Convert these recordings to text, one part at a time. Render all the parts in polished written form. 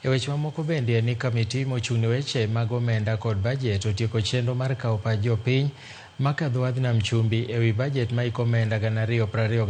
E weche mamoko bende en ni kamiti mochung' ne weche mag omenda kod bajet otieko chenro mar kawo pach jopiny makadho wadh nam chumbi ewi bajet maiko omenda 2024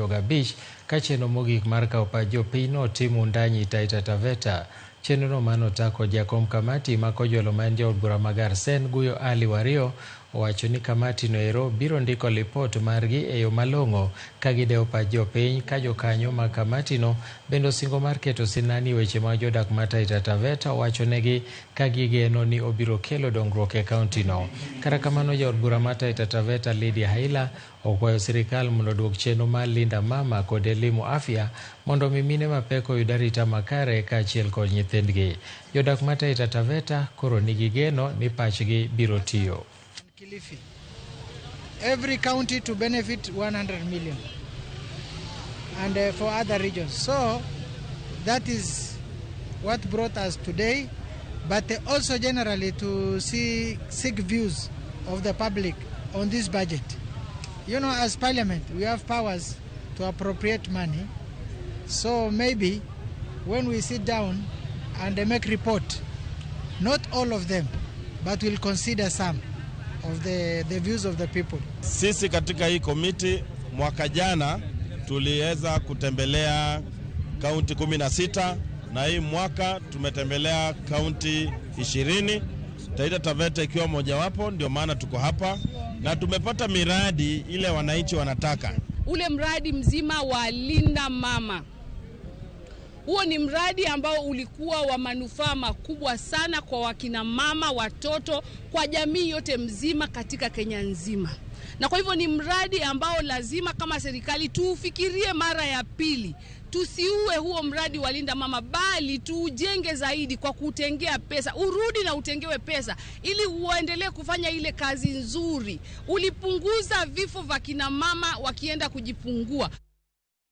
2025 ka chenro mogik mar kawo pach jopiny notim Wundanyi Taita Taveta. Chenrono mano kod jakom kamati ma Kojolo ma en jaod bura ma Garsen Guyo Ali Wario owacho ni kamati no ero biro ndiko lipot margi e yo malong'o ka gidewo pach jopiny ka jokanyo mag kamati no bende osingo mar keto sinani weche mag jodak ma Taita Taveta owachonegi ka gigeno ni obiro kelo dongruok e kaunti no. Kata kamano jaod bura ma Taita Taveta Lydia Haila okwayo sirikal mondo oduok chenro mar Linda Mama kod Elimu Afya mondo mi mine mapek oyud arita makare kaachiel kod nyithindgi. Jodak ma Taita Taveta koro nigi geno ni pachgi biro tiyo. Kilifi. Every county to benefit 100 million and for other regions. So that is what brought us today, but also generally to seek views of the public on this budget. You know, as parliament, we have powers to appropriate money. So maybe when we sit down and make report, not all of them, but we'll consider some of the views of the people. Sisi katika hii komiti mwaka jana tuliweza kutembelea kaunti 16 na hii mwaka tumetembelea kaunti 20, Taita Taveta ikiwa mojawapo, ndio maana tuko hapa na tumepata miradi ile wananchi wanataka. Ule mradi mzima wa Linda Mama, huo ni mradi ambao ulikuwa wa manufaa makubwa sana kwa wakina mama, watoto, kwa jamii yote mzima katika Kenya nzima. Na kwa hivyo ni mradi ambao lazima kama serikali tuufikirie mara ya pili. Tusiue huo mradi wa Linda Mama, bali tuujenge zaidi kwa kutengea pesa, urudi na utengewe pesa ili uendelee kufanya ile kazi nzuri. Ulipunguza vifo vya kina mama wakienda kujifungua.